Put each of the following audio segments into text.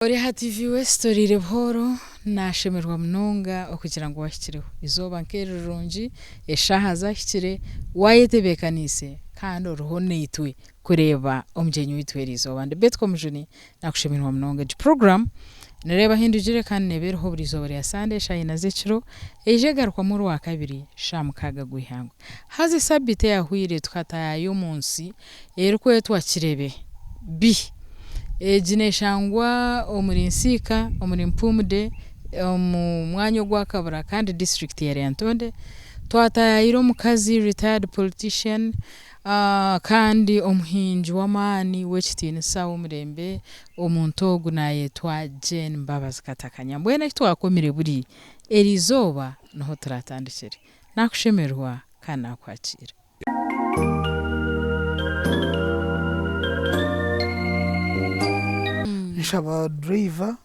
Ori aha TV West oriire buhooro, naashemererwa munonga okugira ngu waahikireho. Eizooba nk'eri rirungi, eshaaha zaahikire, waayetebeekaniise kandi oriho naitwe kureeba omugyenyi waitu eri izooba. Ndi Betty Komujuni, naakushemererwa munonga. Egi puroguraamu noreeba ahu endugire kandi neeba eriho buri izooba rya Sande eshaaha ina z'ekiro, eija egarukwamu Orwakabiri shaaha mukaaga gw'eihangwe. Haza esabiiti eyahweire tukataayaaya omu nsi erikwetwa Kirebe B. Egi neeshangwa omuri Nsiika, omuri Mpumde, omu mwanya ogwa Kabura kandi disiturikiti ya Lyantonde. Twataayaayire omukazi retired politician kandi omuhingi w'amaani w'ekitiinisa w'omurembe, omuntu ogu naayetwa Jane Mbabazi Katakanya. Mbwenu ahu twakomire buri, eriizooba niho turaatandikire. Naakushemererwa kandi naakwakiira. Nshaba driver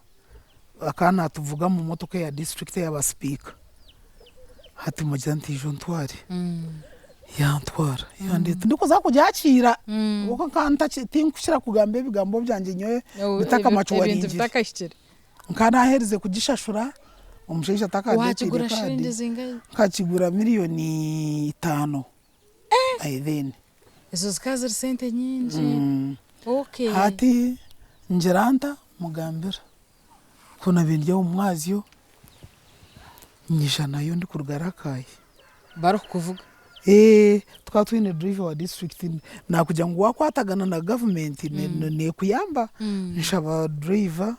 akaba natuvuga omu motoka eya district eyaba sipiika hati mugira nti ija ontware yantwara yandeeta ndikuza kugyakiira ahabw'okuba nkaba ntaki tinkukira kugamba ebigambo byangye nyowe bitakamacuwaringire. Nkaba naaherize kugishashura, omushaija atakandeeteire Waakigura kaadi. shiringi zingahi? Nkakigura miriyoni itaano by then. Ezo zikaba ziri sente nyingi. Okay. Hati ngira nta, mugambira ku naabaire ndi omu mwazyo, nyija nayo ndikuruga Rakai. Barikukuvuga? Eeh tukaba twine driver wa district nakugira ngu wakwatagana na government nekuyamba, nshaba driver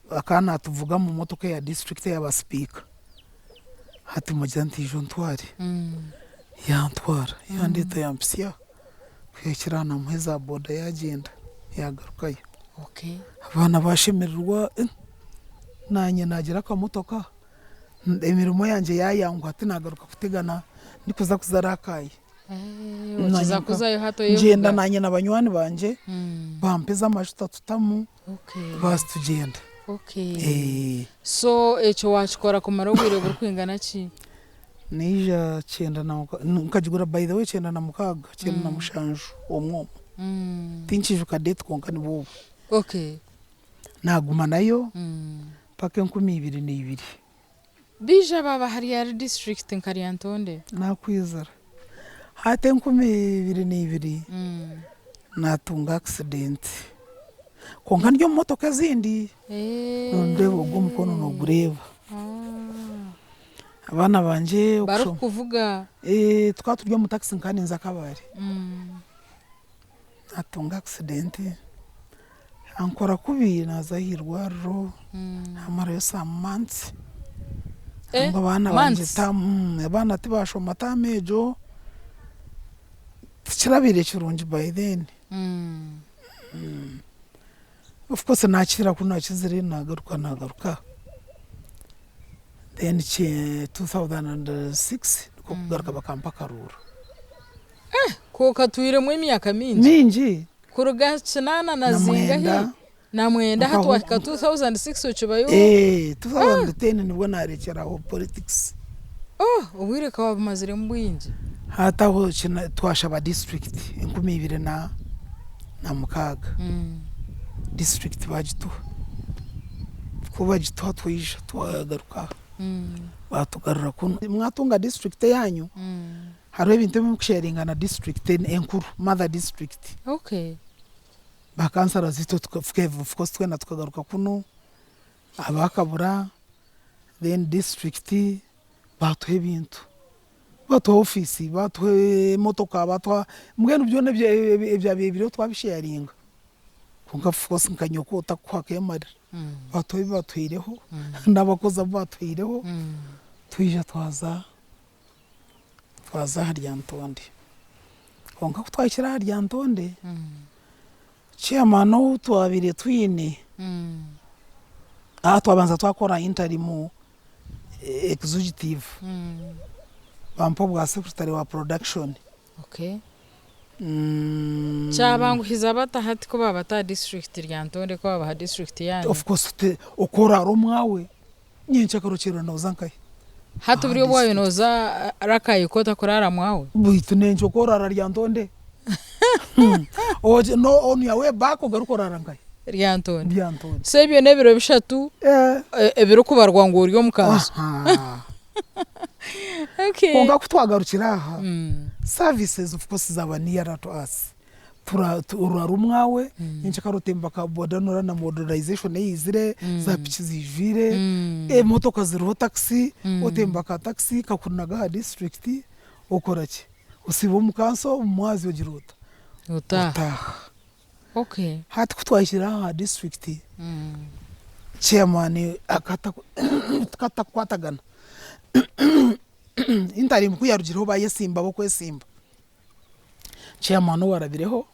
akaba natuvuga omu motoka eya district eyaba sipiika, hati mugira nti ija ontware, yantwara yandeeta yampitsya aha, kuhikira aha namuha eza boda yagyenda yagarukayo. Abaana bashemererwa nanye nagira akamotoka. Emirimo yangye yaayanguha tinagaruka kutegana ndikuza kuza Rakai. Okiza kuzayo hati oyevuga? Ngyenda naanye na banywani bangye bampeza amajuta tutamu baasi tugyenda. So ekyo waakikora kumara obwire burikwingana ki? Naija kyenda na muka nkagigura by the way kyenda na mukaaga kyenda na mushanju omwo omwo. Tinkiijuka date kwonka nibwo obwo. Naaguma nayo. Mpaka 2002. Baija baaba hari ahari district nka Lyantonde. Nakwizira. Hati 2002 natunga accident. Kwonka ndi omu motoka ezindi. Nondeeba ogu omukono nogureeba. Abaana bangye. Barikukuvuga. Tukaba turi omu taxi nkaba ninza Kabale. Natunga accident ankora kubi naza ah'irwariro namarayo some months Eh, ngu abaana bangye months? term abaana tibashoma term egyo, tikirabaire kirungi by then. Of course nakira ku nakizire nagaruka nagaruka then 2006 nikwo kugaruka bakampa akaruuru. Eh! Kwonka otwiremu emyaka mingi. Mingi. Kuruga kinaana na zingahi na mwenda hati wahika 2006 okibayo. Eh, 2010 nibwo narekyera aho politics. Oh, obwire ka wabumaziremu bwingi. Hati aho twashaba district 2006 district bagituha. Ku bagituha twaija twagaruka aha batugarura kunu. Mwatunga district eyanyu. Hariho ebintu ebi murikusheyaringa na disiturikiti enkuru, mother district. Okay. Ba councillors itwe of course twena tukagaruka kunu, aba Kabura, then disiturikiti baatuha ebintu. Baatuha ofiisi, baatuha emotoka, baatuha mbwenu byona ebyabaire biriho twabisheyaringa. Kwonka of course nka nyowe ku otakukuha akeemarira, baatuha ebi batuhaireho, n'abakozi abu batuhaireho, twija twaza. Twaza aha Lyantonde. Kwonka ku twahikire aha Lyantonde, chairman ou twabaire twine, aha twabanza twakora interim executive, bampa obwa secretary wa production. Kyabanguhiza bata hati ku baabata aha disiturikiti Lyantonde ku baabaha disiturikiti yaanyu? Of course oku oraara omwawe Nyencakare okyeerwa nooza nkahi? Hati buri obu waayo nooza Rakai kwota kuraara mwawe? Beitu n'enki oku oraara Lyantonde? On your way back ogaruke oraara nkahi? Lyantonde. Lyantonde. So ebyo n'ebiro bishatu Eh. ebirikubarwa ngu ori omu kanso. Aha. Okay. Kwonka ku twagarukire aha, services of course zaaba nearer to us. Tura orarumwa we, nyenkya otemba ka boda noreeba na modernization eizire, za piki ziijwire, emotoka ziriho taxi, otemba ka taxi kakunaga aha district, okora ki? Osiiba omu kanso omu mwazyo ogira ota? Otaaha. Otaaha. Okay. Hati ku twahikire aha aha district, chairman akata tukatakukwatagana. Interim ku yarugireho bayesimba ab'okwesimba, chairman owarabireho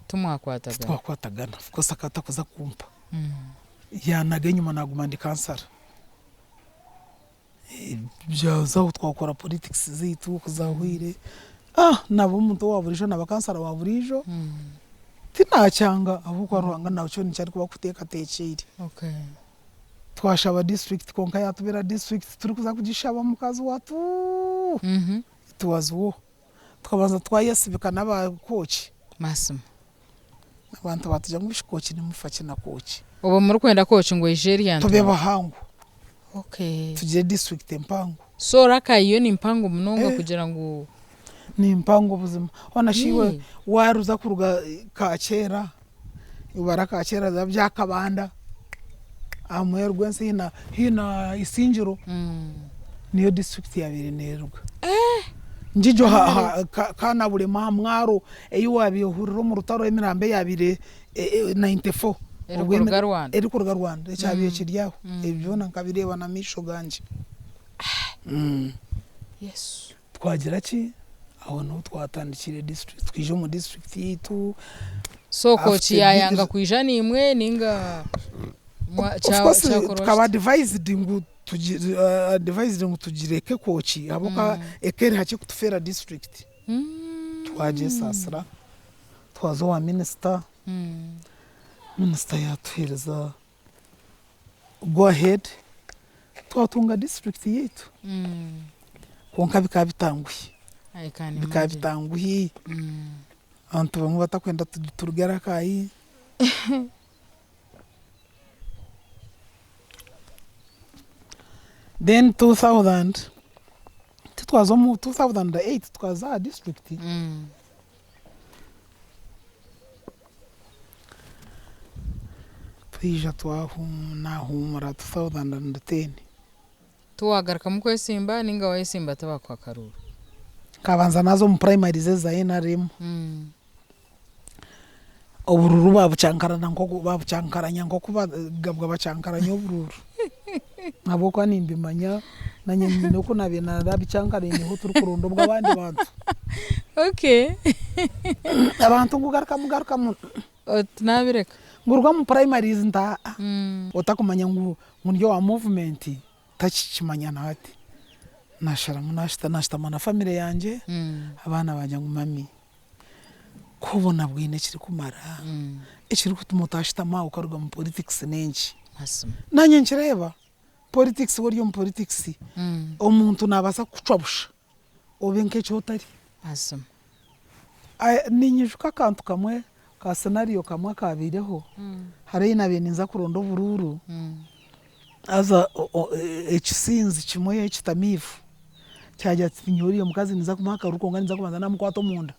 Timwakwatagana. titwakwatagana of course akaba atakuza kumpa. Yanaga enyima naguma ndi kansara. Byazaho twakora politics zaitu ku zahweire, naba omuntu owa buriijo naba kansara wa buriijo, tinakyanga ahabw'okuba Ruhanga nakyo nikyo arikuba akuteekateekyeire. Twashaba district kwonka yatubera district turikuza kugishaba mukazi watu, it was war. Tukabanza twayesibika n'aba kooki. Mazima. Abantu batugira ngu shi kooki nimufa ki na kooki? Obwo murikwenda kooki ngu eije eri aha Tube ntungo? bahango. Okay. Tugire district empango. So Rakai yo ni mpango munonga Eh. kugira ngu. Ni mpango buzima. Hoona shi iwe Yee. waaruza kuruga Kaakyera, ibara Kaakyera biba bya Kabanda, aha muheru gw'ensi haihi haihi na Isingiro. Niyo district yabaire neruga. Ngijo Kanabulema aha mwaro ei wabaire ohurira omu rutaro emirambo eyabaire 94 Erikuruga Rwanda. Erikuruga Rwanda ekyabaire kiri aho. Ebyo byona nkabireeba n'amaisho gangye. Yesu. Twagira ki? Aho niho twatandikire district twija omu district yaitu. So kooki yayanga kwija naimwe ninga Of course tukaba advised ngu advised ngu tugireke kooki ahabw'okuba eka eri hakye kutufeera district. Twagyesaasira twaza owa minisita, minisita yaatuheereza go ahead twatunga district yaitu. Kwonka bikaba bitanguhi, bikaba bitanguhi, abantu bamwe batakwenda turuge Rakai. Then 2000 titwaza omu 2008 twaza aha district. Twija nahuumura 2010. Tiwagarukamu kwesimba ninga wayesimba tibakuha karuuru? Nkabanza naaza omu primaries eza NRM. Oburuuru babucankarana nk'oku babucankaranya nk'oku bagabwa bacankaranya oburuuru. Ahabw'okuba nimbimanya nanye nyine oku naabaire narabicankaraineho turikuronda obw'abandi bantu. Okay. Abantu ngu garukamu garukamu. Oti naabireka. Ngu ruga omu primaries nti aa. Otakumanya ngu ndi owa movement takikimanya na hati. Naasharamu naashutama na family yangye, abaana bangye ngu mummy. Ku obona bwine ekirikumara, ekirikutuma otashutama aha okaruga omu politics n'enki? Naanye nkireeba, politics waaba ori omu politics, omuntu naabaasa kukucwa busha obe nk'eki otari. Ninyijuka akantu kamwe ka scenario kamwe akaabaireho, hariho ei naabaire ninza kuronda oburuuru, haza ekisinzi kimwe ekitamiivu Kyagira kiti nyowe oriya mukazi ninza kumuha akaruru kwonka ninza kubanza namukwata omunda.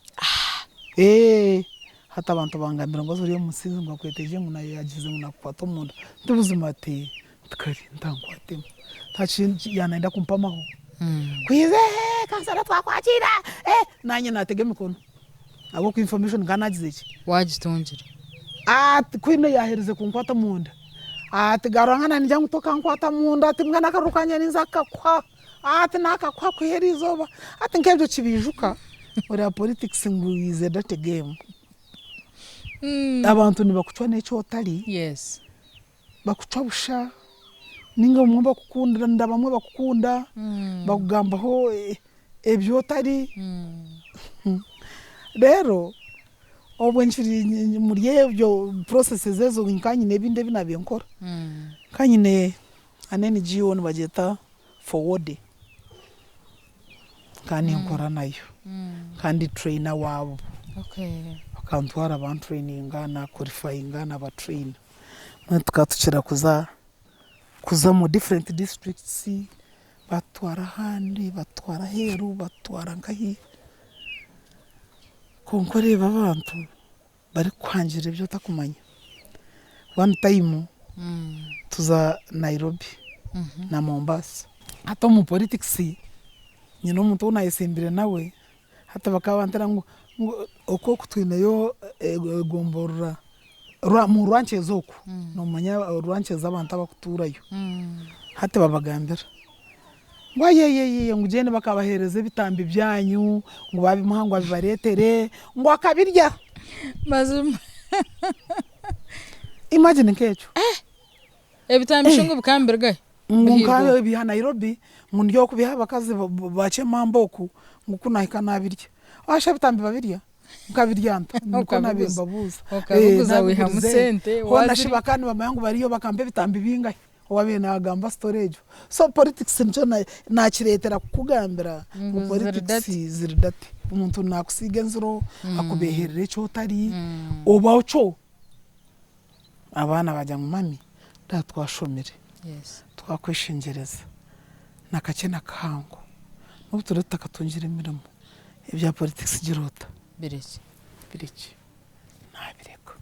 Eeh hati abantu bangambira ngu haza oriya omusinzi ngu akwetegye ngu yagize ngu nakukwata omunda. Nti buzima ati nti kare ntankwatemu. Yanayenda kumpa amahwa. Kwiza eeh kansara twakwakiira eeh nanye natega emikono ahabw'okuba information nkaba nagize ki? Wagitungire. Ati ku yaherize kunkwata omunda ati garuka nangye ngu tokankwata munda ati mbwenu akaruru kangye ninza kukakuha. Ati nakakuha kwiha erizooba hati nk'ebyo kibiijuka oreeba politics ngu is a dirty game. Abantu nibakucwa n'eki otari, bakucwa busha ninga obumwe bakukunda bamwe bakukunda bakugambaho ebi otari. Reero obwe nkiri omuri ebyo processes ezo nka nyine ebindi ebi naabiire nkora, nka nyine An NGO nibagyeta FOWODE nkaba ninkora nayo nkaba ndi trainer waabo. Bakantwara bantureyininga na qualifyinga naba trainer. Mbwenu tukaba tukira kuza kuza omu different districts, batutwara ahandi, batutwara aheeru, batutwara nkahi, kwonka oreeba abantu barikukuhangira ebi otakumanya. One time tuza Nairobi na Mombasa. Hati omu politics nyine omuntu ou naayesimbire nawe, hati bakaba nibantera ngu oku oku twineyo egomborora omu Rwankyeezi oku, noomanya Rwankyeezi abantu abakutuurayo, hati babagambira ngu ayeyeye ngu gyenda bakabaheereza ebitambi byanyu, ngu babimuha ngu abibareetere, ngu akabirya. Mazima. Imagine nk'ekyo. Ebitambi shi ngu bikaba nibiruga hi? Ngu nkabiiha Nairobi ngu ndi okubiha abakazi ba Kyemamba oku ngu ku nahika nabirya. Waasha ebitambi babirya? Nkabirya nta? Nikwo naabaire mbabuuza. Okabiguza waihamu sente Hoona shi bakaba nibamanya ngu bariyo bakampa ebitambi bingahi? Owaabaire naagamba story egyo. So politics nikyo naakireetera kukugambira ngu politics ziri dirty. Omuntu naakusiiga enziro, akubeeherera eki otari, oba okyo. Abaana baagira ngu mummy reeba twashomire, twakweshengyereza na kakye na kahango nobu turiyo tutakatungire emirimo, ebya politics gira ota? Birekye. Birekye. Naabireka.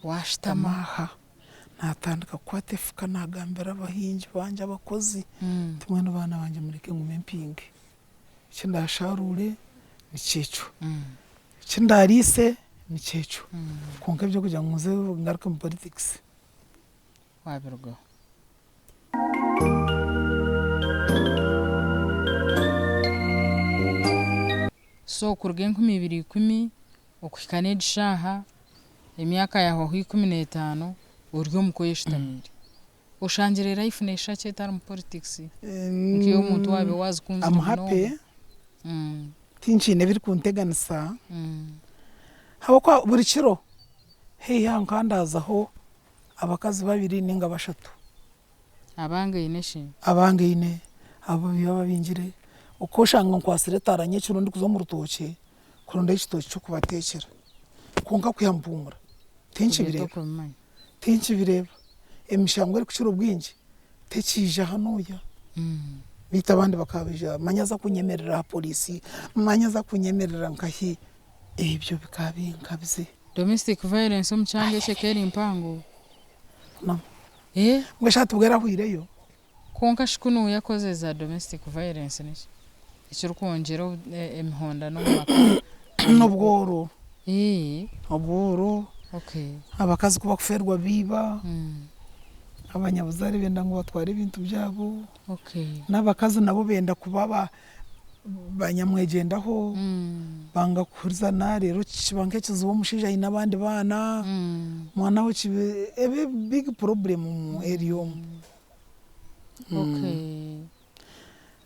Waashutama. Aha, naatandika kukwata efuka naagambira abahingi bangye abakozi nti mbwenu baana bangye mureke ngume mpinge, eki ndaasharuure nikyo ekyo. Eki ndaariise nikyo ekyo. Kwonka eby'okugira ngu nze ngaruke omu politics. Waabirugaho. So kuruga 2010 okuhika n'egi shaaha, emyaka yahwaho 15, ori omuka oyeshutamiire. Oshangire life neeshusha ki etarimu politics? Nk'ey'omuntu owaabaire waazikunzire I'm happy. munonga. Tinkiine ebirikunteganisa ahabw'okuba buri kiro haihi aha nkandazaho abakazi babiri ninga bashatu. Abangaine shi? Abangaine abo ababingire okashanga nkwatsire etaara nyekiro ndikuza omu rutookye kurondayo ekitookye ky'okubateekyera kwonka kwiha mpuumura tinkibireeba. Tinkibireeba. Emishango erikukira obwingi tekiija hanuuya. Beitu abandi bakaba baija manya aza kunyemerera aha poriisi, manya aza kunyemerera nkahi, ebyo bikaba binkabize. Domestic violence omu kyanga ekyo eka eri mpango. Mbwenu shi hati bwo erahwireyo? Kwonka shi kunu yakoze za domestic violence niki ekirikwongyera emihondano omu maka? N'obworo. Obworo, abakazi ku bakufeerwa baiba, abanyabuzaare benda ngu batware ebintu byabo, n'abakazi nabo benda kuba banyamwegyendaho, banga kuhurizana reero kiba nk'ekizibu omushaija aine abandi baana, omwana we kiba ebe big problem omu area omu.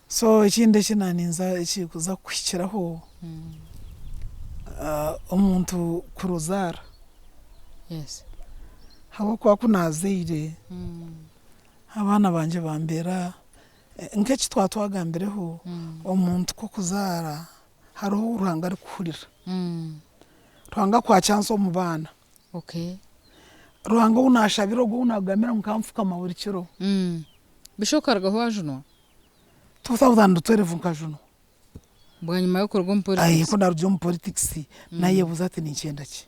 So ekindi eki naaninza ekirikuza kuhikiraho, omuntu kuruzaara. Ahabw'okuba ku naazaire, abaana bangye bambeera nk'eki twaba twagambireho, omuntu ku okuzaara hariho ou Ruhanga arikuhurira. Ruhanga akuha chance omu baana. Ruhanga ou naashabira ogwo ou naakugambira ngu nkanfukama buri kiro. Busha okarugaho waajunwa? 2012 nkajunwa. Bwanyima y'okuruga omu politics? Ku naarugire omu politics, naayebuuza ati ninkyenda ki?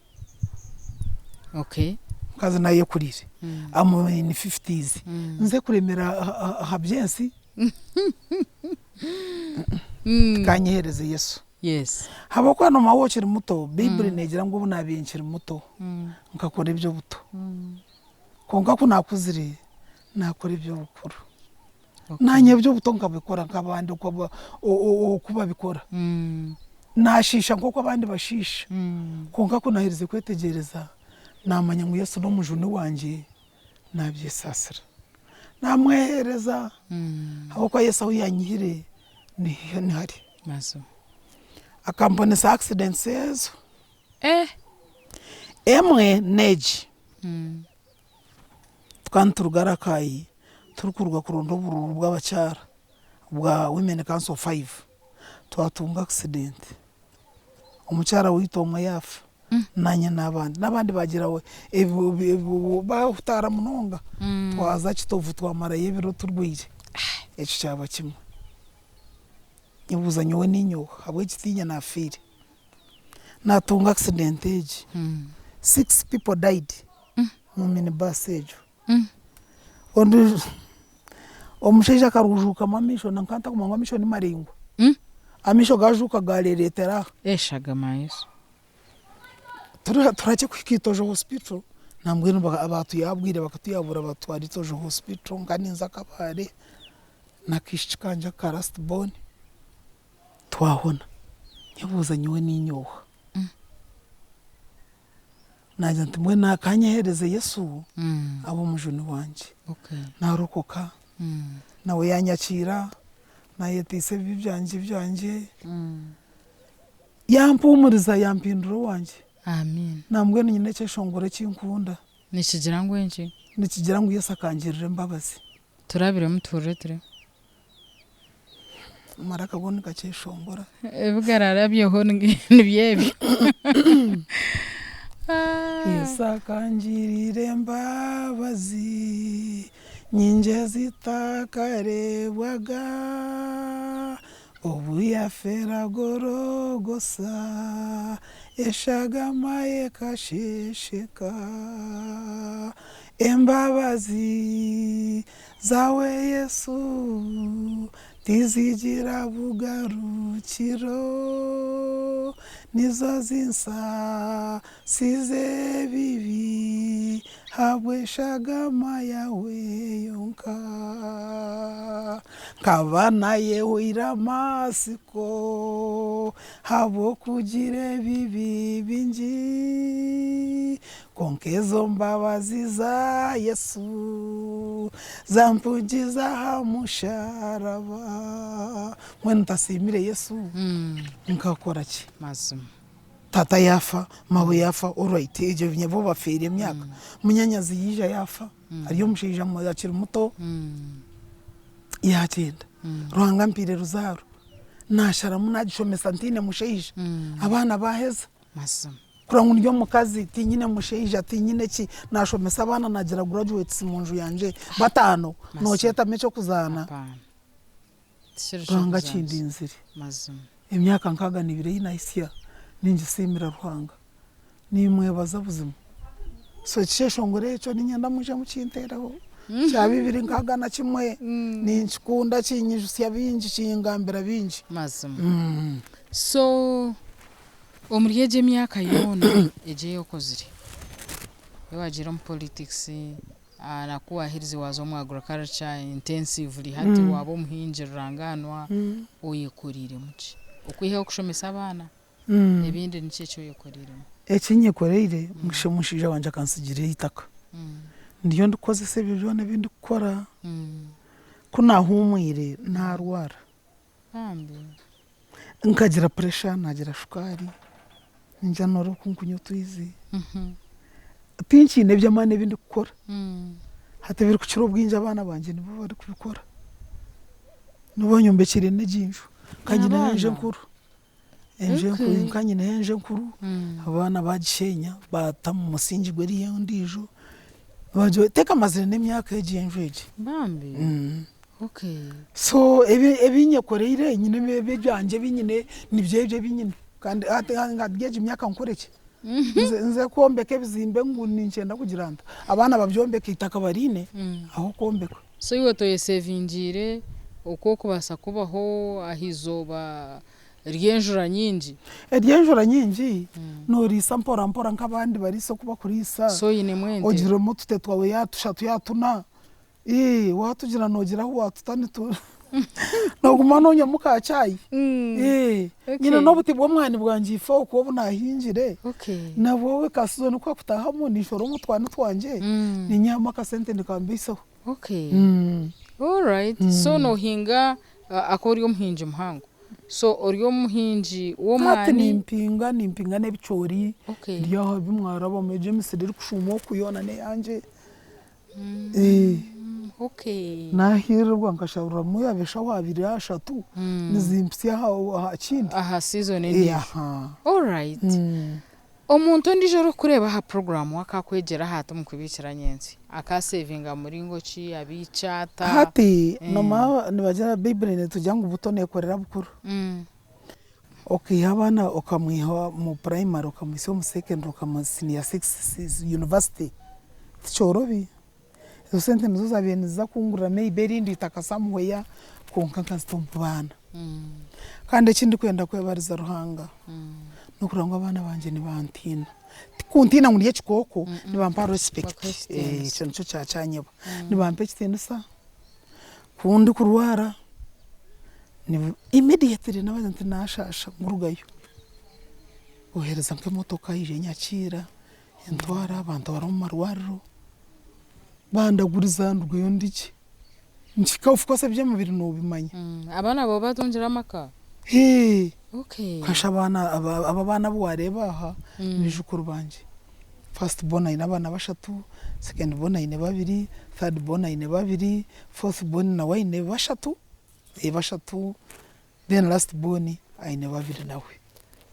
Omukazi naayekuriire, am in fifties, nze kuremera aha by'ensi? Tikanyehereze Yesu. Ahabw'okuba noomanya waaba okiri muto, Baiburi neegira ngu obu naabaire nkiri muto, nkakora eby'obuto, kwonka ku naakuzire, naakora eby'obukuru. Naanye eby'obuto nkabikora nk'abandi oku babikora. Naashiisha nk'oku abandi bashiisha, kwonka ku naaherize kwetegyereza, naamanya ngu Yesu n'omujuni wangye, naabyesaasira. Naamweheereza ahabw'okuba Yesu ahu yaanyihire niho ari. Akamponesa accidents ezo. Emwe n'egi. Tukaba nituruga Rakai turikuruga kuronda oburuuru bw'abakyara bwa women council five, twatunga accident, omukyara waitu omwe yaafa. Naanye naabandi n'abandi baagira baahutaara munonga. Twaza Kitovu twamarayo ebiro turwaire. Ekyo kyaba kimwe. Nyebuuza nyowe niinye oha? Ahabw'enki tiinye naafiire? Naatunga accident egi. Six people died omu mini bus egyo. Ondiijo omushaija akarujuukamu amaisho nanka ntakumanya ngu amaisho ni maraingwa. Amaisho gaajuuka gaarereetera aha. Eshagama ya Yesu. Turahakye kuhika Itojo hospital nambwenu baatuyabwire bakatuyabura batutwara Itojo hospital nka ninza Kabale n'akaishiki kangye aka last born twahona. Nyebuuza nyowe niinye oha? Naagira nti mbwenu kanyehereze Yesu abe omujuni wangye. Naarokoka, nawe yaanyakiira, naayeteisa ebibi byangye byangye. Yampuumuriza yampindura owangye. Amiina. Nambwenu nyine ekyeshongoro eki nkunda. Nikigira ngu enki? Nikigira ngu Yesu akangirira embabazi. Turabiremu tuhurire ture. Amaraka go nigakyeshongora. Ebi gararabyeho nibyo ebyo. Yesu akangirira embabazi nyingi ezitakareebwaga. Obu yafeera Gorogosa, eshagama ye ekasheesheka. Embabazi zaawe Yesu tizigira bugarukiro, nizo zinsaasiza ebibi ahabw'eshagama yaawe yonka. Nkaba naayehweire amatsiko ahabw'okugira ebibi bingi, kwonka ezo mbabazi za Yesu zampugiza aha musharaba. Mbwenu ntasiimire Yesu nkakora ki? Mazima. Taata yaafa, maawe yaafa alright egyo bo bafiire emyaka. Munyaanyazi yaija yaafa ari omushaija akiri muto yaagyenda. Ruhanga ampaire ruzaaro, naasharamu naagishomesa ntaine mushaija, abaana baaheza. Kureba ngu ndi omukazi tinyine mushaija tinyine ki, naashomesa abaana naagira graduates omu nju yangye bataano, nookyetamu eky'okuzaana? Ruhanga akindinzire. Emyaka nkaaga n'ebiri ei nahitsya ningisiimira Ruhanga. Nimwebaza buzima. So ekyeshongoro ekyo niinyenda mwije mukinteereho kya bibiri nkaaga na kimwe. Ninkikunda kinyijutsya bingi, kingambira bingi. Mazima. So omuri egyo emyaka yoona egyo ei okozire, ei waagiire omu politics, Na ku waaherize waaza omu agriculture intensively hati waaba omuhingi rurangaanwa, oyekoreiremu ki? Okwihaho okushomesa abaana, ebindi niki eki oyekoreiremu? Eki nyekoreire, omushaija wangye akantsigira eitaka. Ndiyo ndikukozesa ebyo byona ebi ndikukora. Ku naahuumwire naarwara. Bambi. Nkagira pressure, naagira shukaari, ningira noreeba oku nkunywa otwizi. Tinkiine eby'amaani ebi ndikukora. Hati ebirikukira obwingi abaana bangye nibo barikubikora. Nibo banyombekiire n'egi nju. Nka nyineho enju enkuru. Enju enkuru nka nyineho enju enkuru, abaana baagishenya baata omu musingi gw'eriya endiijo. Tekamazire n'emyaka egi enju egi. Bambi. Okay. So ebi nyekoreire nyine ebyangye ebi nyine nibyo ebyo ebi nyine kandi hati hati egi myaka nkore ki? Nze nze kwombeka ebizimbe ngu ninkyenda kugira nta? Abaana babyombeke eitaka bariine ah'okwombeka. So iwe toyesevingiire oku okubaasa kubaho aha izooba ry'enjura nyingi? Ery'enjura nyingi nooriisa mpora mpora nk'abandi bariisa oku bakuriisa. So oinemu ente? Ogiremu otute twawe yaaba tushatu yaaba tuna. Ii, waatugira noogira ahu waatuta nitu nooguma noonywamu ka chai. Ii, nyine n'obuti bw'omwani bwangye ife okwo obu naahingire, nabwo ka season ku kakutaahamu ninshoroma otwani twangye, ninyihamu akasente nikambaisaho. Alright, so noohinga ahakuba ori omuhingi muhango. So ori omuhingi Hati w'omwani? nimpinga, nimpinga n'ebicoori, biri aho ebi mwarabamu, egyo emisiri erikushuuma oku yoona n'eyangye. Naahiirirwa nkasharuramu yaaba eshaaho abiri ashatu nizimpitsya aha kindi. Aha season endiijo. Alright. Omuntu ondiijo orikukureeba aha puroguraamu we akaakwegyera aha ata omu kubiikira nyentsya? Akaaseevinga muringo ki? Abiikya ata? Hati noomanya nibagira Baiburi neetugira ngu buto neekorera bukuru. Okaiha abaana okamwiha omu purayimare okamuhitsya omu sekendure okamuha siniya sikisi yunivasite tikyorobi. Ezo sente nizo zaabaire niziza kungurira maybe erindi itaka somewhere kwonka nkazita omu baana. Kandi eki ndikwenda kwebariza Ruhanga n'okureeba ngu abaana bangye nibantiina. Tikuntiina ngu ndi ekikooko, nibampa respect, ekyo nikyo kyakyanyeba. Nibampa ekitiinisa, ku ndikurwara immediately nabagira nti naashaasha ngurugayo, bohereza nk'emotoka eija enyakiira. Entwara bantwara omu marwariro, bandaguriza ndugayo ndi gye. Nikihika of course eby'omubiri noobimanya. Abaana baawe batungire amaka? Eeh. Okay. Kasha abaana aba abaana abu waareeba aha baijukuru bangye. First born aine abaana bashatu, second born aine babiri, third born aine babiri, fourth born nawe aine bashatu, bashatu. Then last born aine babiri nawe.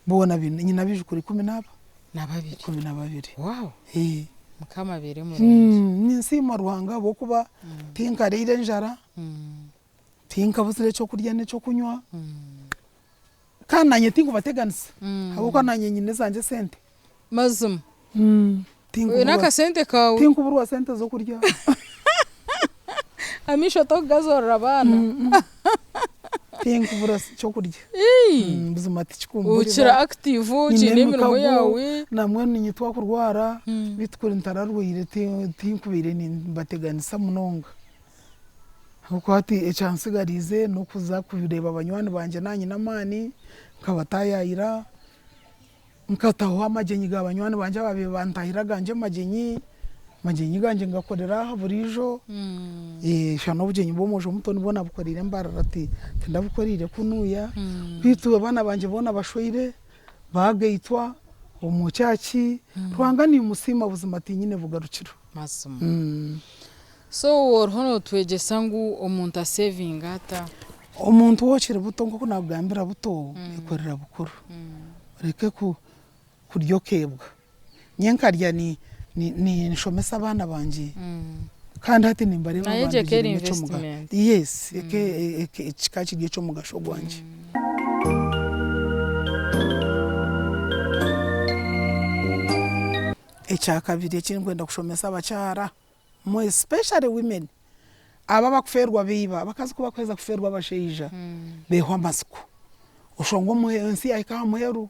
Boona baine, nyine abaijukuru ikumi naaba? Na babiri. 12. Wow! Eeh. Mukama abeere murungi. Ninsiima Ruhanga ahabw'okuba tinkariire enjara, tinkabuzire ekyokurya n'ekyokunywa, kandi naanye tinkubateganisa ahabw'okuba naanye nyine ezangye esente. Mazima. Oine akasente kaawe. Tinkuburwa sente z'okurya. Amaisho tokugazorora abaana. Tinkubura kyokurya. Buzima tikikumburira. Okiri active, okiine emirimo yaawe. Nambwenu niinye twakurwara beitu kuri ntararwaire tinkubaire nimbateganisa munonga. Ahabw'okuba hati ekyansigariize n'okuza kureeba banywani bangye naaba nyine amaani nkabataayaayira. Nkataho amagyenyi ga banywani bangye abaabaire bantahira agangye magyenyi, amagyenyi gangye ngakorera aha buriijo, shana n'obugyenyi bw'omwojo muto nibwo nabukoreire Mbarara tindabukoreire kunuuya, beitu abaana bangye boona bashweire, bagaitwa omu kyaki, Ruhanga nimusiima buzima tinyine bugarukiro. Mazima. So oriho notwegyesa ngu omuntu asevinge ata? Omuntu waaba okiri buto nk'oku naakugambira buto, ekorera bukuru. Oreke kurya okeebwa. Nyowe nkarya ninshomesa abaana bangye kandi hati nimbareeba Nayo egyo eka eri bandugiremu eky'omugasho. investment. Yes, kikaba kiri eky'omugasho gwangye. Ekyakabiri eki ndikwenda kushomesa abakyara, more especially women, abo abakufeerwa beiba, abakazi ku bakuheza kufeerwa abashaija beehwa amatsiko, oshanga ensi yaahika aha muheru,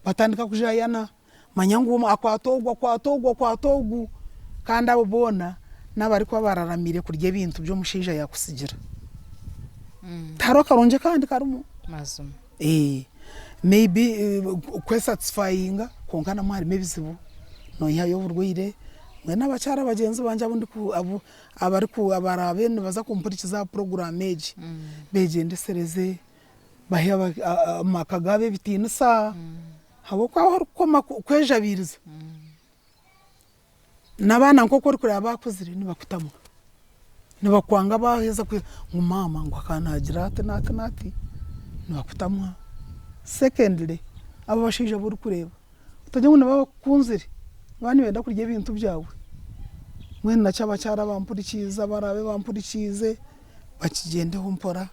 batandika kujayana, manya ngu omwe akwata ogu, akwata ogu, akwata ogu, kandi abo boona n'abarikuba bararamiire kurya ebintu by'omushaija yaakutsigira. Tihariho akarungi akandi karimu. Mazima. Maybe kwesatisfayinga kwonka namwo harimu ebizibu, noihayo oburwaire, mbwenu abakyara bagyenzi bangye abu ndiku abu abariku abaraabe nibaza kumpurikiza aha puroguraamu egi, beegyendesereze, bahe amaka gaabo ebitiinisa, ahabw'okuba ahu orikukoma kwejabiiriza, n'abaana nk'oku orikureeba baakuzire nibakutamwa, nibakwanga baaheza ngu maama ngu akaba naagira ati n'ati n'ati, nibakutamwa. Secondly, abo abashaija abu orikureeba otagira ngu nibaba bakukunzire, nibaba nibenda kurya ebintu byawe. Mbwenu nakyo abakyara abampurikiize abaraabe bampurikiize bakigyendeho mpora,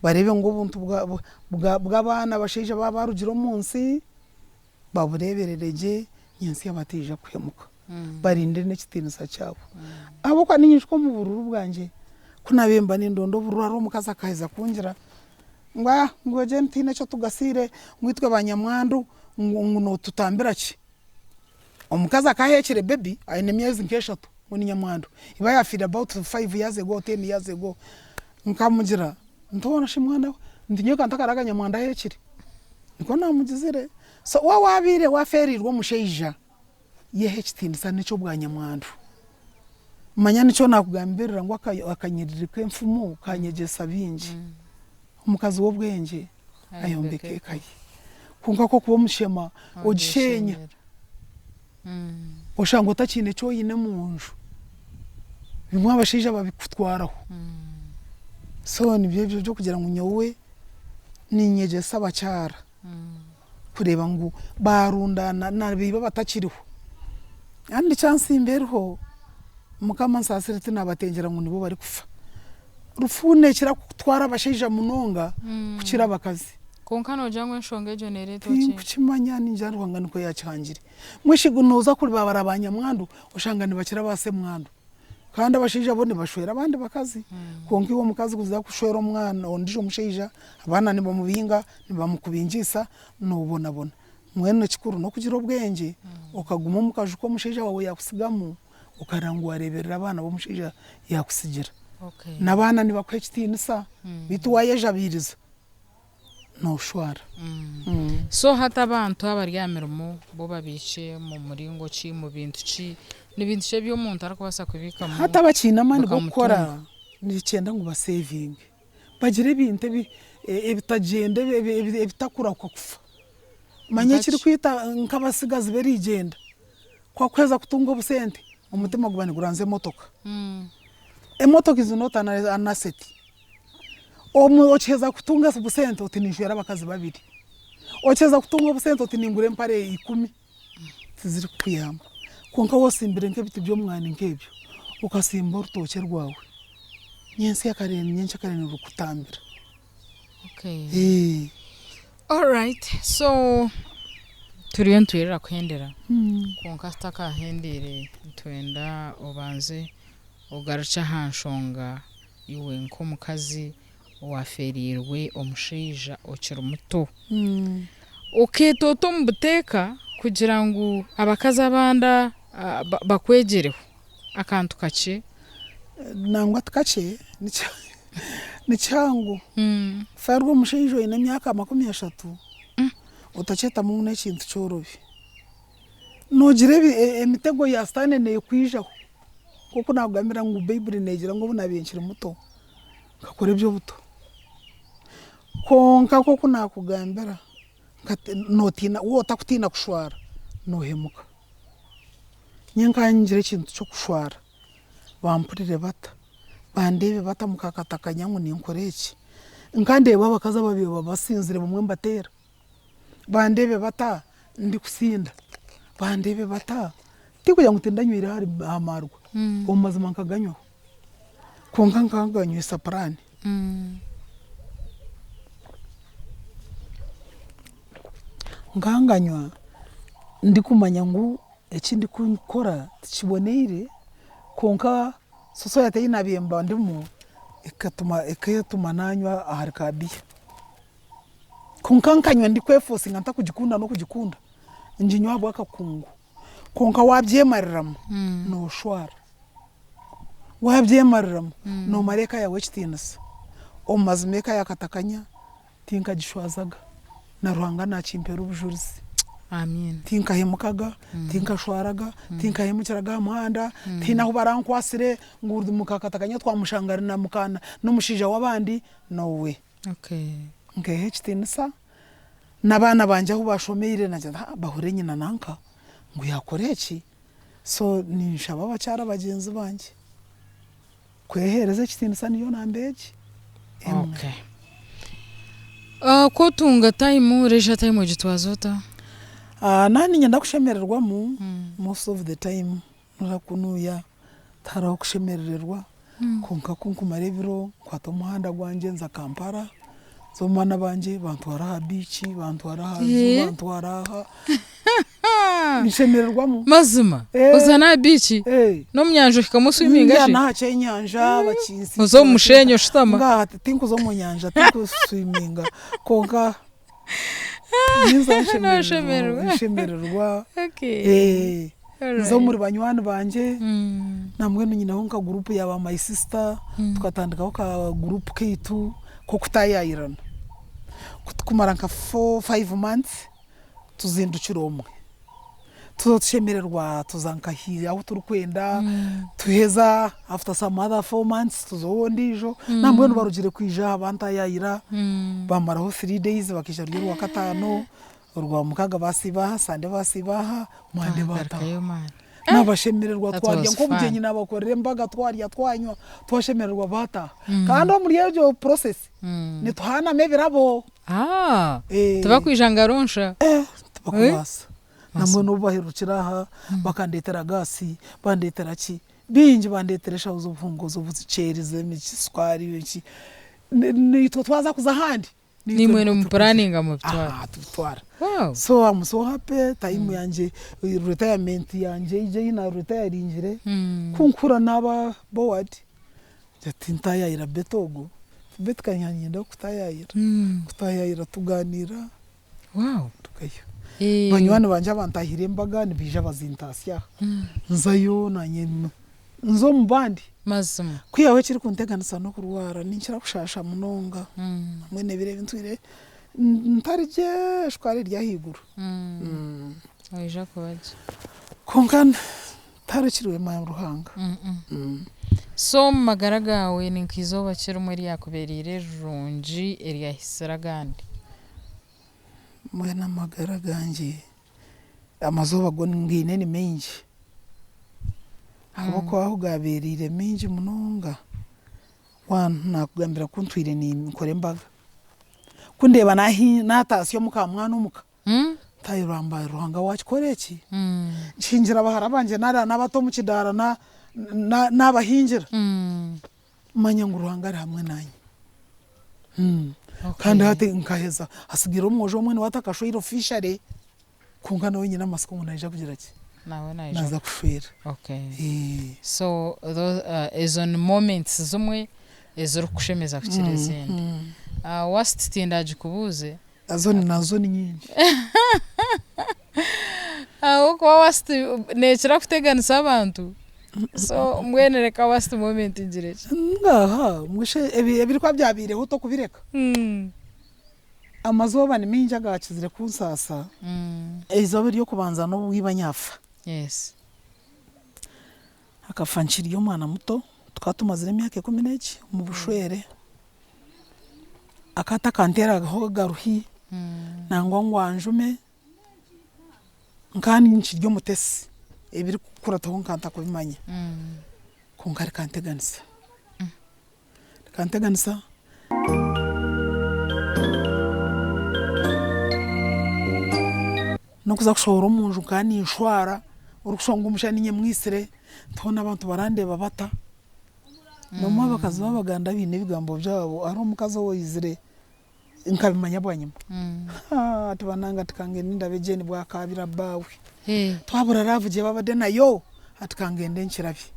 bareebe ngu obuntu bw'abaana abashaija baaba barugire omu nsi, babureeberere gye nyentsya bataija kuhemuka, barinde n'ekitiinisa kyabo. Ahabw'okuba niinyija omu bururu bwangye, ku naabaire mba nindonda obururu hariho omukazi akaheza kungira ngu aah ngu egyo tihaine eki otugasiire, ngu itwe banyamwandu ngu nootutambira ki? Omukazi akaba aheekire bebi aine emyezi nk'eshatu ngu ni nyamwandu, iba yaafiire about five years ago or ten years ago, nkamugira nti hoona shi mwana we, nti nyowe ntakaraga nyamwandu aheekire, nikwo naamugizire. So waaba waabaire waafeereirwe omushaija, yehe ekitiinisa n'eky'obwanyamwandu. Manya nikyo naakugambirira ngu akanyiriri k'enfumu kanyegyesa bingi. Omukazi w'obwengye ayombeka eka ye. Kwonka ku orikuba omushema ogisheenya, oshanga otakiine eki oine omu nju. Bimwe abashaija babikutwaraho. So nibyo ebyo eby'okugira ngu nyowe niinyegyesa abakyara. Kureeba ngu baarundaana na baiba abatakiriho. Kandi kyansimba eriho, Mukama ansaasire tinaabatengyera ngu nibo barikufa. Rufu neekira kutwara abashaija munonga kukira abakazi. Kwonka noogira ngu enshonga egyo neereetwa ki? Tinkukimanya ningira Ruhanga nikwo yaakihangire. Mbwenu shi nooza kureeba ba nyamwandu oshanga nibakira ba semwandu. Kandi abashaija bo nibashwera abandi bakazi. Kwonka iwe omukazi kuza kushwera omwana ondiijo mushaija, abaana nibamubinga, nibamukubingiisa, noobonabona. Mbwenu ekikuru n'okugira obwengye, okaguma omu kaju k'omushaija waawe yaakutsigamu, okareba ngu waareeberera abaana abu omushaija yaakutsigira. N'abaana nibakuha ekitiinisa, beitu waayejabiiriza, nooshwara. So hati abantu abari aha mirimo bo babiikye mu muringo ki, mu bintu ki? Ni bintu ki ebi omuntu arikubaasa kubiikamu Hati abakiine amaani g'okukora bikamutunga? nikyenda ngu baseevinge, bagire ebintu ebi ebitagyenda ebitakurahuka kufa. Manya Nka ki? ekirikwita nk'abatsigazi b'erigyenda, ku akuheza kutunga obusente, omutima guba niguranzya emotoka. Emotoka is not an asset. Okiheza kutunga obusente oti ninshwera abakazi babiri, okiheza kutunga obusente oti ningura empare ikumi, tizirikukuyamba. Kwonka waaba osimbire nk'ebiti by'omwani nk'ebyo, okasimba orutookye rwawe, nyentsya kare nyencakare nirukutambira. Alright so turiyo nitwirira kuhendera kwonka tutakahendeire nitwenda obanze ogarukye aha nshonga iwe nk'omukazi owafeereirwe omushaija okiri muto okeeta ota omu buteeka kugira ngu abakazi abandi bakwegyereho akantu kakye? Nangwa ti kakye ni kihango. Kufeerwa omushaija oine emyaka 30 otakyetamu ngu n'ekintu kyorobi. Noogira emitego ya sitaane neekwijaho nk'oku naakugambira ngu Baiburi neegira ngu obu naabaire nkiri muto nkakora eby'obuto. Kwonka nk'oku naakugambira nootiina waaba otarikutiina kushwara noohemuka. Nyowe nkaba ningira ekintu ky'okushwara, bampurire bata, bandeebe bata mukakatakanya ngu ninkora eki? Nkandeeba abakazi ababaire basinzire bamwe nibateera, bandeebe bata ndikusinda, bandeebe bata, tikugira ngu tindanywire aha maarwa, omu mazima nkaganywaho, kwonka nkaba nganywisa puraani. Nkaba nganywa ndikumanya ngu eki ndikukora tikiboneire kwonka society ei naabaire mba ndimu ekatuma naanywa ahari ka biya. Kwonka nkanywa ndikwefosinga ntakugikunda n'okugikunda, nginywa ahabw'akakungu. Kwonka waabyemariramu nooshwara. Waabyemariramu noomara eka yaawe ekitiinisa. Omu mazima eka ya Katakanya tinkagishwazaga na Ruhanga naakimpeera obujurizi. Tinkahemukaga, tinkashwaraga, tinkahemukiraga aha muhanda, tihaine ahu barankwatsire ngu muka Katakanya twamushanga ari na muka n'omushaija w'abandi, no way. Nkeeha ekitiinisa n'abaana bangye ahu baashomeire nagira nti haa bahurire nyina nanka ngu yaakora eki. So ninshaba abakyara bagyenzi bangye kweheereza ekitiinisa niyo namba egi emwe. Okay. Ku otunga time, leisure time ogitwaza ota? Naaba niinyenda kushemererwamu most of the time noreeba kunuuya tihariho kushemerererwa kwonka ku nkumara ebiro nkwata omuhanda gwangye nza Kampala nza omu baana bangye bantwara aha beach, bantwara aha zoo, bantwara aha. Nshemererwamu. Mazima? Oza n'aha beach? N'omu nyanja ohikamu oswiminga shi? N'aha kyenyanja bakinsiisira. Oza omu musheenyi oshutama? Ngaaha tinkuza omu nyanja tinkuswiminga kwonka ninza nshemererwa. Nza omuri banywani bangye nambwenu nyineho nka guruupu ya ba my sister tukatandikaho ka guruupu kaitu k'okutaayaayirana. Ku tukumara nka four, five months tuzindukire omwe. Tuza tushemererwa tuza nka ahu turikwenda tuheza after some other 4 months tuza ow'ondiijo. Nambwenu barugire kwija aha bantaayaayira bamaraho 3 days bakaija ruri orwakataano, orwamukaaga basiiba aha, Sunday basiiba aha, Monday baataha. Nabashemererwa That twarya was nk'obugyenyi fun. nabakorera embaga twarya twanywa twashemererwa baataha. Kandi omuri egyo process nituhaanamu ebirabo. Ah, Eh. tibakwija ngaro nsha. Eh, tibakubaasa. Nambwenu obu baherukire aha bakandeetera gaasi, bandeetera ki, bingi bandeetera eshaho z'obuhunga z'obuceeri z'emiki sukaari biki. Naitwe twaza kuza ahandi Naimwe nimupuraninga mubitwara. Aha tubitwara. Wow. So am so happy time yangye retirement yangye eija ei na retiringire ku nkuhurira naaba bored ngira nti ntayayira Betty ogu, Betty ka niinyenda kukutayayira, kutayayira tugaaniira Wow. ndugayo. Banywani bangye abantahire embaga nibaija bazintaasya aha, nzayo naanye nza omu bandi. Mazima. Kwihaho ekirikunteganisa n'okurwara, ninkira kushaasha munonga. Mbwenu ebiro ebi ntwire ntari gye shukaari eri ahaiguru. Noija kuba gye. Kwonka tiharekirwe maama Ruhanga. So omu magara gaawe ni nk'eizooba ki rimwe eryakubeereire rirungi eryahisire agandi? Mbwenu amagara gangye, amazooba go ngaine ni maingi ahabw'okuba ahu gaabeereire maingi munonga, one naakugambira ku ntwire ninkora embaga, ku ndeeba naataasya omuka mwana omuka, ntayeramba Ruhanga waakikora eki? Nkihingira bahara bangye naabata omu kidaara naabahingira. Manya ngu Ruhanga ari hamwe naanye. Kandi hati nkaheza hatsigaire omwojo omwe niwe atakashweire officially kwonka nawe nyine amatsiko ngu naija kugira ki? Nawe naija Naaza kushwera. Okay. So ezo ni moments zimwe ezirikukushemeza kukira ezindi. Worst tindagikubuuze. Nazo nazo ni nyingi. Ahabw'okuba worst neekira kuteganisa abantu. So mbwenu reka worst moment ngire ki? Ngaaha mbwenu shi ebirikuba byabaireho tokubireka? Amazooba ni maingi agaakizire kunsaasa. Eizooba ery'okubanza n'obu iba yaafa. Yes. Akafa nkiri omwana muto, tukaba tumazire emyaka 11 omu bushwere. Akaba atakanteeragaho agaruhi nangwa ngu anjume, nkaba nkiri omutesi, ebirikukurataho nkaba ntakubimanya kwonka rikanteganisa, rikanteganisa. N'okuza kushohora omunju nkaba ninshwara orikushusha ngu omushaija niinye mwitsire, hoona abantu barandeeba bata? Nomwe abakazi b'Abaganda baine ebigambo byabo, hariho omukazi owaizire nkabimanya bwanyima, ati banange ati kangende ndabe Jane bwakaabira bbaawe, twabura love gye babadde nayo, ati kangende nkirabye.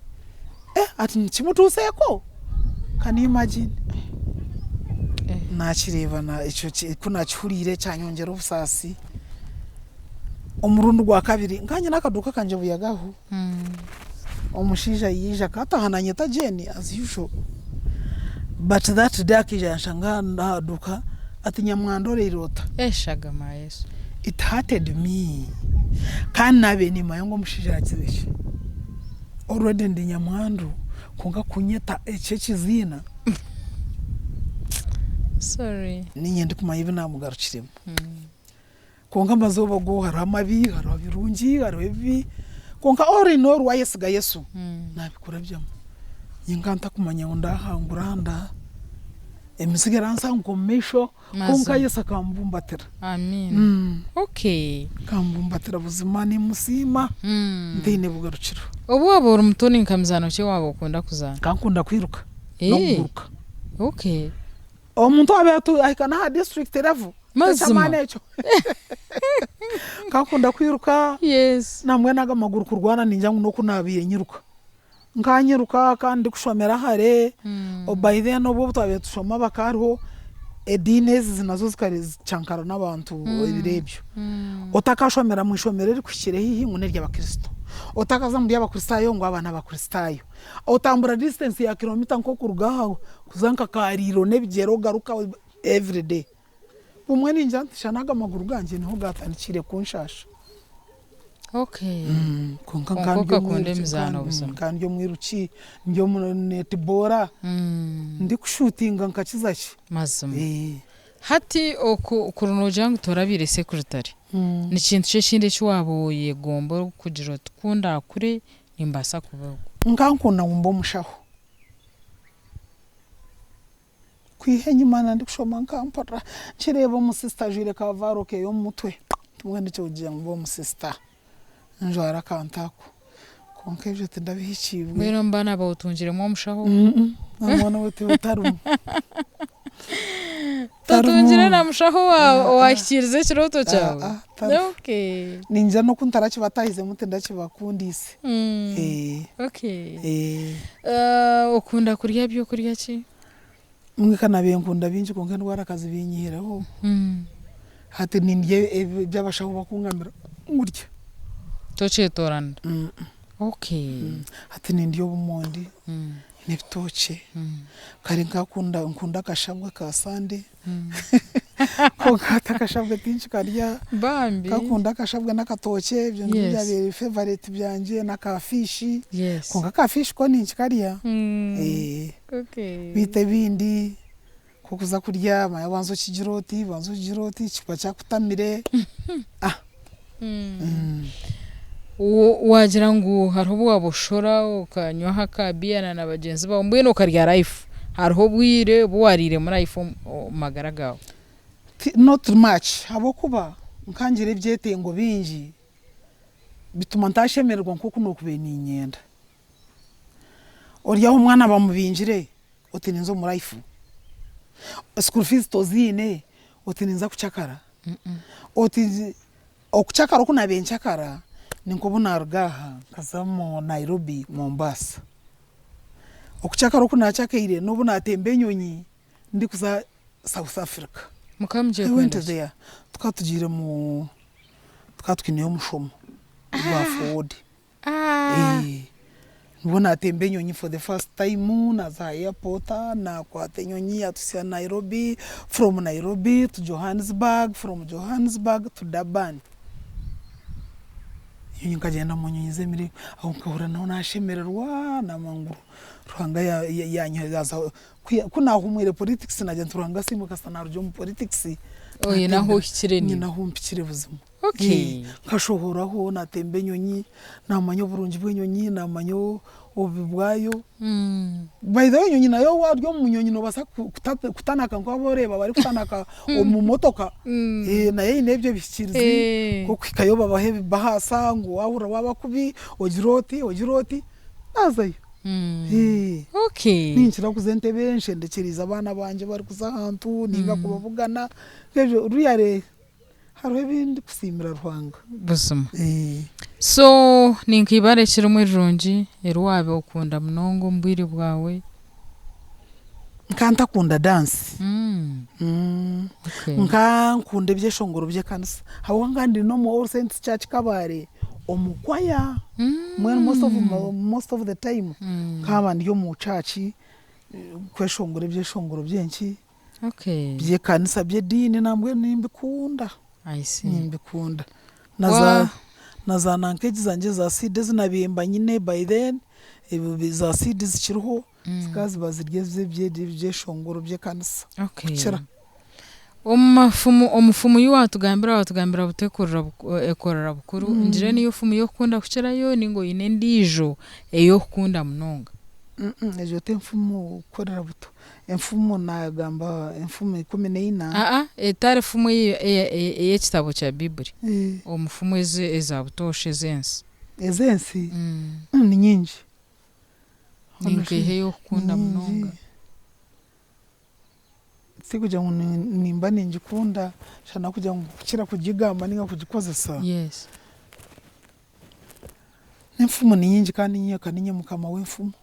Ati nikimutuuseeko? Can you imagine? Nakireeba ekyo ku nakihuriire kyanyongyera obusaasi. Omurundi gwakabiri nkaba nyine akaduuka kangye Buyaga aho. Omushaija yaija akataha nanyeta Jane as usual but that day akaija yanshanga aha duuka ati nyamwanda oraire ota? Eshagama ya Yesu. It hurted me kandi nabaire nimanya ngu omushaija yagizire ki? Already ndi nyamwandu kwonka kunyeta ekyo ekiziina Sorry. Niinye ndikumanya ebi namugarukiremu. Kwonka amazooba go hariho amabi, hariho ebirungi, hariho ebibi, kwonka all in all waayesiga Yesu, naabikurabyamu. Nyowe nkaba ntakumanya ngu ndaahangura nda, emizigo eransanguka omu maisho, kwonka Yesu akambumbatira. Amiina. Okay. Akambumbatira buzima niimusiima ntaine bugarukiro. Obu waaba ori muto ni nka mizaano ki ei waaba okunda kuzaana? Nkaba nkunda kwiruka n'okuguruka. Okay. Omuntu waaba ahika n'aha district level Mazima. Eky'amaani ekyo. Nkakunda kwiruka. Yes. Nambwenu ago amaguru kurwana ningira ngu n'oku naabaire nyiruka. Nkanyiruka kandi ndikushomera hare, by then obu twabaire nitushoma bakaba hariho ediini ezi nazo zikaba zikyankara n'abantu ebiro ebyo. Otakashomera omu ishomero erikuhikire haihi ngu n'ery'abakristo. Otakaza omu ry'abakristaayo ngu aba n'abakristaayo. Otambura distance ya kilomita nk'okuruga aha kuza nka Kaariiro n'ebigyere ogaruka everyday. Bumwe ningira nti shana aga maguru gangye niho gaatandikire kunshaasha. Okay. Kwonka Kwonka nka ndi okakunda omwiruki, emizaano buzima. nka ndi omwiruki, ndi omu netibora, ndikushuutinga nkakiza ki. Mazima. Hati oku kuri noogira ngu torabaire secretary. Ni kintu ki ekindi eki waaba oyegomba orikugira oti ku ndaakure nimbaasa kuba ogu? Nkankunda ngu mbe omushaho. Kwiha enyima na ndikushoma nkampurira nkireeba omusisita ajwaire kavaaro keye omu mutwe mbwenu nikyo ngu mbe omusisita njware akantu ako. Kwonka ebyo tindabihikiibwe. Mbwenu omu baana baawe otungiremu omushaho? Omwana we tarimu. Totungire na mushaho owahikiiriza ekirooto kyawe? Okay. Ningira n'oku ntarakibataahizemu tindakibakundiise. Okay. Okunda kurya byokurya ki? Mbwenu ka naabaire nkunda bingi kwonka endwara kazibinyihireho. Hati nindya ebi abashaho bakungambira ngu rya. Tokyetoranira? Okay. Hati nindya obumondi n'ebitookye. Kare nkakunda nkunda akashabwe ka Sande kwonka hati akashabwe tinkikarya. Bambi. Nkakunda akashabwe n'akatookye ebyo nibyo byabaire favourite byangye n'aka fish. Kwonka aka fish ko ninkikarya. Beitu ebindi nk'okuza kurya manya banza okigire oti, banza okigire oti kiba kyakutamire. Waagira ngu hariho obu waaba oshora okanywaho aka beer na bagyenzi baawe mbwenu okarya life, hariho obwire obu waariiremu life omu magara gaawe? Not much ahabw'okuba nkangira ebyetengo bingi bituma ntashemererwa nk'oku nookubaire niinyenda. Ori aho omwana bamubingire oti ninza omu life, school fees toziine oti ninza kukyakara, oti okukyakara oku naabaire nkyakara ni nk'obu naaruga aha nkaza omu Nairobi, Mombasa. Okukyakara oku naakyakaire n'obu naatemba enyonyi ndikuza South Africa. Mukaba mugiire I went kwenda ki? there. Tukaba tugiire mu tukaba twineyo omushomo gwa FOWODE. Ah! Nibwo naatemba enyonyi for the first time, naaza aha airport, naakwata enyonyi yaatuhitsya Nairobi, from Nairobi to Johannesburg, from Johannesburg to Durban. Enyonyi nkagyenda omu nyonyi z'emiringo, aho nkahurira naho naashemererwa, naamanya ngu Ruhanga yaanyohereza, ku naahumwire politics naagira nti Ruhanga asiimwe kasita naaruga omu politics, Oine ahu ohikire nyine niiwe. ahu mpikire buzima. Okay. Nkashohoraho naatemba enyonyi, naamanya oburungi bw'enyonyi, naamanya obubi bwayo. By the way enyonyi nayo waaba ori omu nyonyi noobaasa kutanaka nk'abu oreeba barikutanaka omu motoka, nayo eine ebyo ebihikiirizi nk'okuhikayo babaha ebibahaasa ngu waahurira waaba kubi ogire oti ogire oti, naazayo. Okay. Ninkira kuza Entebbe nshendekyereize abaana bangye barikuza ahantu nainga kubabugana, nk'ebyo really Hariho ebi ndikusiimira Ruhanga. Buzima. So ni nka ibara ekirimu erirungi eri waaba okunda munonga omu bwire bwawe? Nka ntakunda dance. Nka nkunda ebyeshongoro by'ekanisa ahabw'okuba nka ndi n'omu All Saints Church Kabale omu choir mbwenu most of the time nkaba ndi omu church kweshongora ebyeshongoro by'enki. Okay. By'ekanisa by'ediini nambwenu nimbikunda. I see. Nimbikunda. Na za na za nanka egi zangye za CD ezi nabiire mba nyine by then, ebi za CD zikiriho, zikaba ziba ziri ez'ebyeshongoro by'ekanisa Okay. kukira. Omu mafumu omufumu ei waatugambira waatugambira buto ekorera ekorera bukuru, ngire niyo fumu y'okukunda kukirayo ninga oine endiijo ey'okukunda munonga? Egyo t'enfumu kukorera buto. Enfumu naagamba enfumu 14. Aa, etari fumu ey'ekitabo kya Baiburi, omu fumu eza butoosha ez'ensi. Ez'ensi? Ni nyingi. Ni nkaiha ei orikukunda munonga? Tikugira ngu nimba ningikunda shana kugira ngu kukira kugigamba ninga kugikozesa. Yes. N'enfumu ni nyingi kandi nyowe niinye mukama w'enfumu.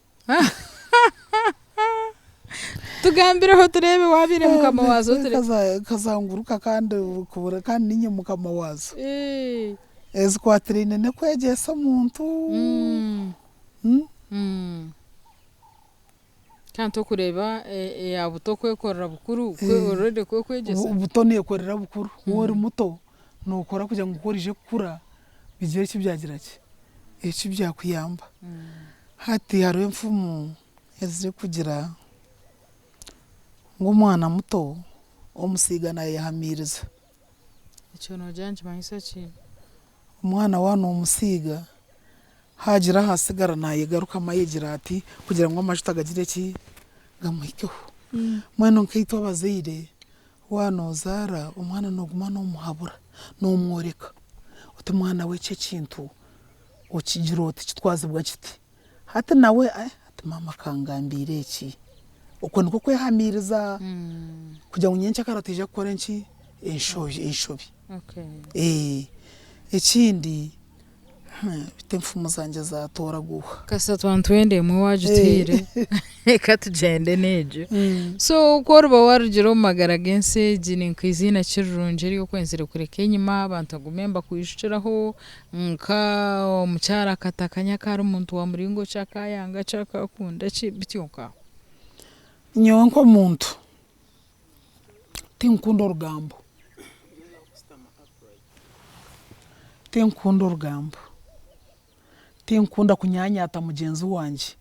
Tugambireho tureebe waabaire mukama waazo tureebe. Nkazanguruka kandi kandi niinye mukama waazo. Ezikwatiraine n'okwegyesa omuntu. Kandi torikureeba eya buto kwekorera bukuru already kwekwegyesa? Buto neekorera bukuru. Waaba ori muto nookora kugira ngu ku oriija kukura bigire eki byagira ki, eki byakuyamba. Hati hariho enfumu ezirikugira ngu omwana muto omusiiga naayehamiiriza. Ekyo noogira nikimanyisa ki? Omwana waaba noomusiiga, haagira ahaatsigara naayegarukamu ayegira ati kugira ngu amajuta gagire ki? Gamuhikeho. Mbwenu nkaitwe abazaire, waaba noozaara omwana nooguma noomuhabura, noomworeka oti mwana we eki ekintu okigira oti kitwazibwa kiti. Hati nawe ati maama akangambiire eki. Okwo nikwo kwehamiiriza kugira ngu nyencakare ataija kukora enki? Enshobi. Ekindi beitu enfumu zangye zatoora guuha. Kasita twaba nitwenda emwe waagituhaire reka tugyende n'egyo. So ku oriba waarugire omu magara g'ensi egi ni nk'eiziina ki rirungi eri okwenzire kureka enyima abantu bagume nibakwijukiraho Nka omukyara akatakanya ka ari muntu wa muringo ki, akayanga ki, akakunda ki, bityo nk'aho. Nyowe nk'omuntu tinkukunda orugambo, tinkukunda orugambo, tinkukunda kunyanyaata mugyenzi wangye.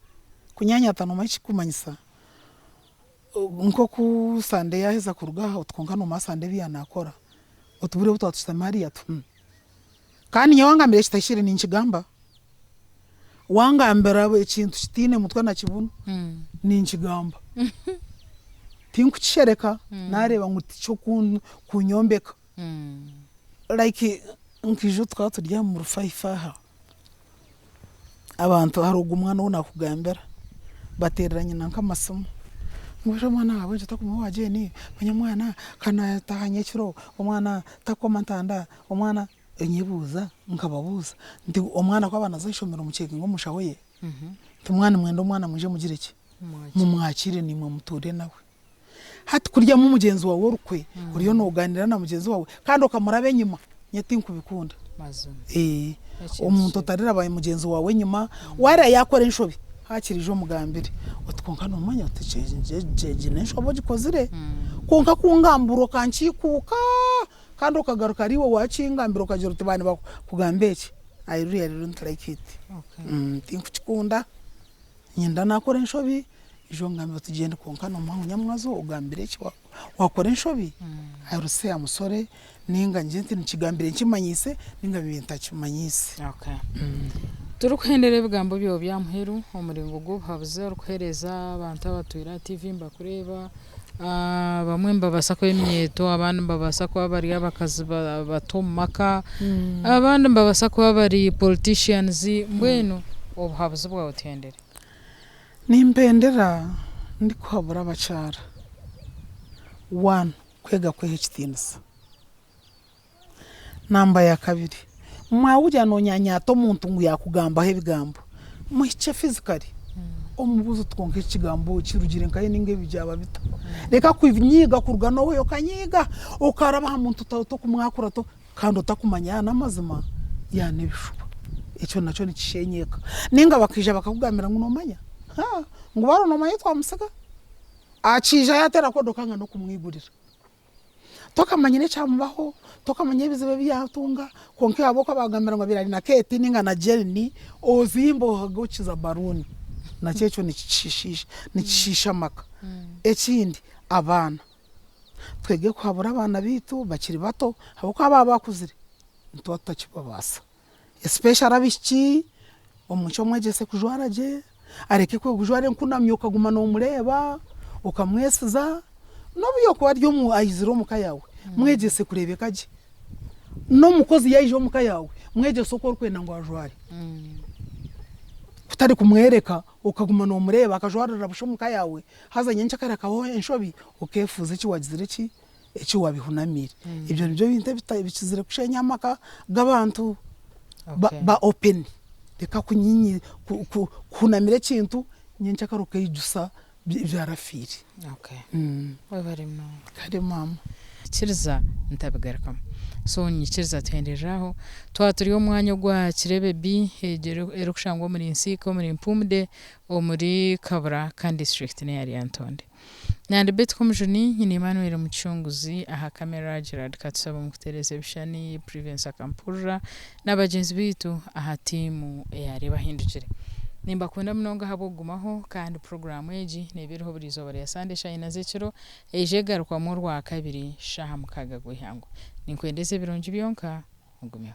Kunyanyaata noomanya eki kirikumanyisa? Nk'oku Sande yaaheza kuruga aha oti kwonka noomanya Sande ebi yaanakora, oti buriya obu twaba tushutami hariya ati. Kandi nyowe wangambira ekitahikire ninkigamba, wangambira ekintu kitaine mutwe na kibunu ninkigamba, tinkukishereka nareeba ngu tikyokunyombeka. Like nka ijo tukaba turi aha omuri five aha, abantu hariho ogwo omwana ou nakugambira bateerera nyina nk'amasimu ngu reero omwana ahabw'enki otakumuha owa Jane, manya omwana ka naataaha nyekiro, omwana takukoma ntanda, omwana nyebuuza nkababuuza nti omwana ku aba naaza ah'eishomero mucekinga omu nshaho ye? Nti mwaba nimwenda omwana mwije mugire ki? Mumwakiire naimwe mutuure nawe. Hati kuryamu mugyenzi waawe orukwe oriyo noogaaniira na mugyenzi waawe kandi okamuraba enyima nyowe tinkubikunda. Omuntu otariraba mugyenzi waawe enyima waareeba yaakora enshobi haakiri ija omugambire oti kwonka noomanya oti egi n'enshobi ogikozire kwonka kungambura okankiikuuka kandi okagaruka ariiwe waakingambira okagira oti baanibakugamba eki, I really don't like it. Tinkukikunda. Nyenda nakora enshobi ija ongambire oti gyenda kwonka nomuha ngu nyamwazo ogambire eki wakora enshobi I will say am sorry ninga ngire nti nikigambire nkimanyiise ninga mbiire ntakimanyiise. Okay. Turikuhendera ebigambo byawe bya muheru omuringo gw'obuhabuzi orikuhereza abantu abatwire aha TV nibakureeba, abamwe nibabaasa kuba eminyeeto abandi nibabaasa kuba bari abakazi bato omu maka, abandi nibabaasa kuba bari politicians mbwenu obuhabuzi bwawe tuhendere. Nimpendera ndikuhabura abakyara, one kwega kweha ekitiinisa. Namba ya kabiri, mwahurira nonyanyaata omuntu ngu yakugambaho ebigambo, muhikye physically omubuuze oti kwonka eki kigambo kirugire nkahi ninga ebi byaba bita? Reka kunyiiga kuruga nowe okanyiiga okaraba aha muntu tokumwakura kandi otakumanya yaaba n'amazima yaaba n'ebishuba. Ekyo nakyo nikisheenya eka. Ninga bakaija bakakugambira ngu nomanya ngu baro nomanya twamusiga, akiija yateera kodi okanga n'okumwigurira. Tokamanyire ekyamubaho, tokamanya ebizibu ebi yaatunga, kwonka ahabw'okuba baakugambira ngu abaire ari na Kate ninga na Jane, ozimba ohage okiza baruuni. Nakyo ekyo nikishiisha amaka. Ekindi abaana, twege kuhabura abaana baitu bakiri bato ahabw'okuba baaba bakuzire nituba tutakibabaasa. Especially abaishiki, omwishiki omwegyese kujwara gye, areke kujwara enkunamyo okaguma nomureeba, okamwesiza, nobu yokuba ari aizire omuka yaawe, mwegyese kureebeka gye. N'omukozi yaija omuka yaawe, mwegyese oku orikwenda ngu ajware. Kutari kumworeka okaguma nomureeba akajwarira busha omuka yaawe, haza nyencakare hakabaho enshobi, okeefuuza eki wagizire ki? Eki wabihunamiire. Ebyo nibyo bintu ebikizire kushenya amaka g'abantu. Ba open, reka kuhunamira ekintu nyencakare okeijusa ebyarafiire. Webare munonga. Kare maama. Nyikiriza ntabigarukamu. So nyikiriza tuhenderere aho. Twaba turi omu mwanya ogwa Kirebe B egyo erikushangwa omuri Nsiika omuri Mpumde omuri Kabura kandi disiturikiti neya Lyantonde. Nandi Betty Komujuni, nyine Emmanuel Mucunguzi aha camera, Gerald Katusaba omu kutereeza ebishushani, Privence Akampurira na bagyenzi baitu aha tiimu eya Reeba Ahindukire. Nimbakunda munonga ahabw'okugumaho kandi puroguraamu egi neeba eriho buri izooba rya Sande shaaha ina z'ekiro, eija egarukwamu Orwakabiri shaaha mukaaga gw'eihangwe. Ninkwendeza ebirungi byonka, ogumeho.